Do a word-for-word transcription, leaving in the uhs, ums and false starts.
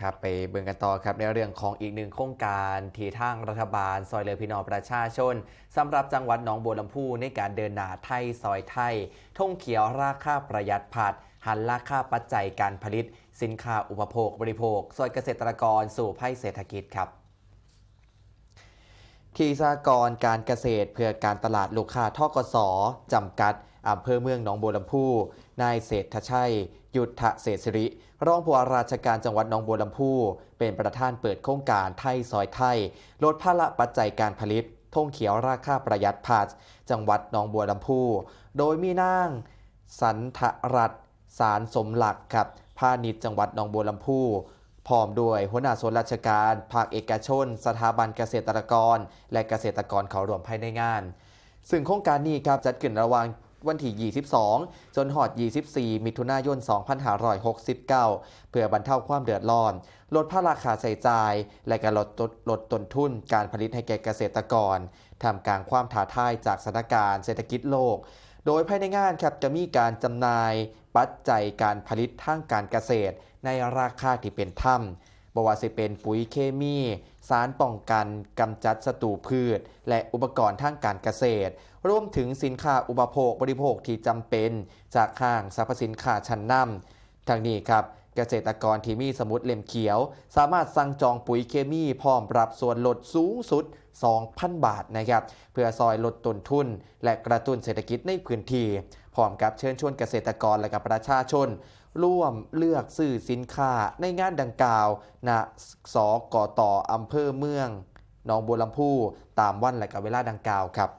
ครับ ไปเบิ่งกันต่อครับ ในเรื่องของอีกหนึ่งโครงการที่ทางรัฐบาลซอยเหลือพี่น้องประชาชน สำหรับจังหวัดหนองบัวลำภูในการเดินหน้าไทยซอยไทย ธงเขียวราคาประหยัดผัด หันราคาปัจจัยการผลิต สินค้าอุปโภคบริโภค ซอยเกษตรกรสู่ภัยเศรษฐกิจครับ ที่สหกรณ์การเกษตรเพื่อการตลาดลูกค้า ทกส จำกัด อำเภอเมืองหนองบัวลำภู นายเศรษฐชัย ยุทธเศรษฐสิริ รองผู้ว่าราชการจังหวัดหนองบัวลำภู เป็นประธานเปิดโครงการไทยซอยไทย ลดภาระปัจจัยการผลิต ธงเขียวราคาประหยัดผัด จังหวัดหนองบัวลำภู โดยมีนางสันทรัตน์ สารสมหลักครับ พาณิชย์จังหวัดหนองบัวลำภู พร้อมด้วยหัวหน้าส่วนราชการ ภาคเอกชน สถาบันเกษตรกร และเกษตรกรเข้าร่วมภายในงาน ซึ่งโครงการนี้ครับ จัดขึ้นระหว่างวันที่ ยี่สิบสอง จนฮอด ยี่สิบสี่ มิถุนายน สองพันห้าร้อยหกสิบเก้า เพื่อบรรเทาความเดือดร้อน ลดภาระค่าใช้จ่าย และก็ลดต้นลดต้นทุนการผลิตให้แก่เกษตรกร ท่ามกลางความท้าทายจากสถานการณ์เศรษฐกิจโลก โดยภายในงานครับ จะมีการจำหน่ายปัจจัยการผลิตทางการเกษตร ในราคาที่เป็นธรรม บ่ว่าสิเป็นปุ๋ยเคมี สารป้องกันกำจัดศัตรูพืช และอุปกรณ์ทางการเกษตร รวมถึงสินค้าอุปโภคบริโภคที่จำเป็น จากห้างสรรพสินค้าชั้นนำ ทั้งนี้ครับ เกษตรกรที่มีสมุดเล่มเขียว สามารถสั่งจองปุ๋ยเคมีพร้อมรับส่วนลดสูงสุด สองพัน บาทนะครับ เพื่อซอยลดต้นทุน และกระตุ้นเศรษฐกิจในพื้นที่ พร้อมกับเชิญชวนเกษตรกรและกับประชาชน ร่วมเลือกซื้อสินค้าในงานดังกล่าว ณ สกต อำเภอเมืองหนองบัวลำภู ตามวันและกับเวลาดังกล่าวครับ